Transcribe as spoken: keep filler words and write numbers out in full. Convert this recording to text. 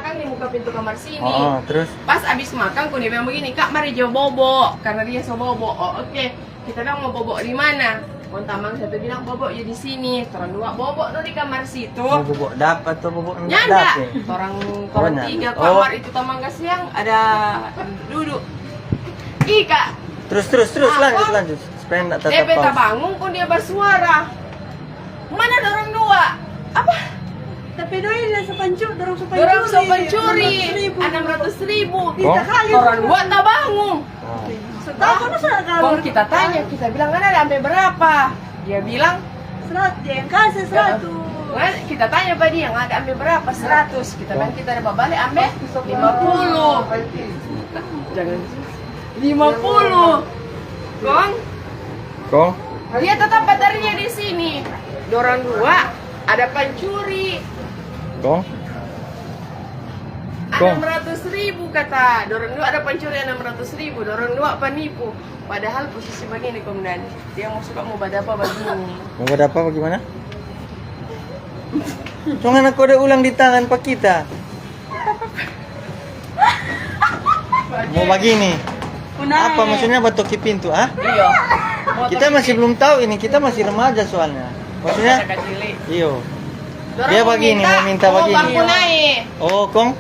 Kan di muka pintu kamar sini. Oh, terus? Pas abis makan, kong dia bilang begini, "Kak, mari jo bobo," karena dia so bobo. Oh, oke. Kita bilang, "Mau bobo di mana?" Kong tamang satu bilang, "Bobo jo di sini." Torang dua bobo tu di kamar situ. Mau bobo dapa atau bobo nyanda? Nyanda. Torang, torang tiga kamar itu tamang kasiang ada duduk. Ih, Kak. Terus, terus, terus, lanjut, lanjut. Supaya ndak tatap pause. Dia pe tabangun, kong dia basuara. Mana dorang dua? Apa? Tapi doi dia so pancuri, dorang so pancuri. Dorang so pancuri enam ratus ribu. Kita kali. Torang dua tabangun. Kong kita tanya, kita bilang, "Ngana ada ambe berapa?" Dia bilang, "Seratus." Dia yang kasih seratus. Kita tanya pa dia, "Ngana ada ambe berapa?" "Seratus." Kita bilang, "Kita ada babale ambe lima puluh." Jangan. Lima puluh. Kong? Kong? Dia tetap batarnya di sini. Dorang dua ada pancuri. Kong? Enam ratus ribu kata. Dorang dua ada pancuri enam ratus ribu. Dorang dua panipu. Padahal posisi begini, Kong Dan. Dia mau suka mau badapa begini. Mau badapa bagaimana? Jangan aku ada ulang di tangan pa kita. Mau bagini. Apa maksudnya batoki pintu, ah? Iya. Kita masih belum tahu ini, kita masih remaja soalnya. Maksudnya? Iyo. Dia bagini, mau minta bagini. Oh, kong?